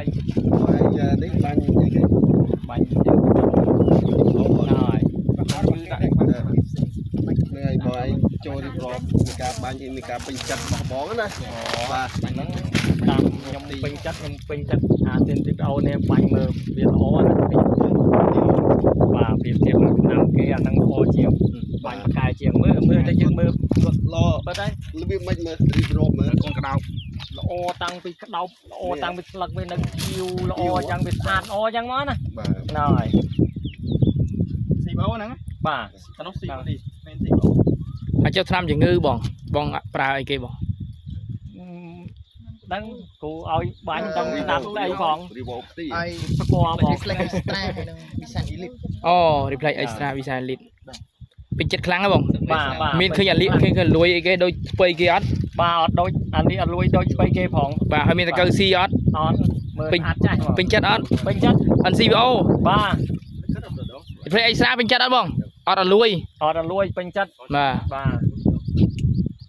ហើយ ហើយនេះបាញ់អីគេ បាញ់ទៀតហើយ ហ្នឹងហើយបងឯងចូលរៀបរាប់នៃការបាញ់នៃការពេញចិត្តរបស់បងណាបាទ ហ្នឹងតាមខ្ញុំពេញចិត្តខ្ញុំពេញចិត្តអា CPO នេះបាញ់មើលវាល្អណាស់បាទប្រៀបធៀបនឹងឆ្នាំគេអាហ្នឹងល្អជាងបាញ់ផ្កាយជាងមើលមើលតែយើងមើល ល្អ បើតែ របៀបម៉េចមើលរៀបរាប់មើល កូនក្តោប ល្អតាំងពីក្តោបល្អតាំងពីស្លឹកវានៅខៀវល្អយ៉ាងវាស្អាតល្អយ៉ាងមកណា បាទ ណយ CPO ហ្នឹង បាទ អានោះ CPO នេះមែន CPO ហើយចុះថ្នាំជំងឺបងបងប្រើអីគេបង ដឹងគូឲ្យបាញ់តាំងឆ្នាំស្អីផង រីវ៉ូទី ហើយ ស្គាល់បង Reflex Extra ហើយនឹង Visan Elite អូ Reflex Extra Visa Elite ពេញចិត្តខ្លាំងហ៎បង បាទបាទ មានឃើញអាលៀកឃើញឃើញលួយអីគេដូចស្ពៃគេអត់ បាទអត់ដូចអានេះអត់លួយដូចស្បៃគេផង បាទហើយមានតកៅស៊ីអត់ អត់មើល ពេញ ស្អាតចាស់ហ្មង ពេញចិត្តអត់ ពេញចិត្ត NCVO បាទ Reflex Extra ពេញចិត្តអត់បងអត់អត់លួយ អត់លួយពេញចិត្ត បាទ បាទ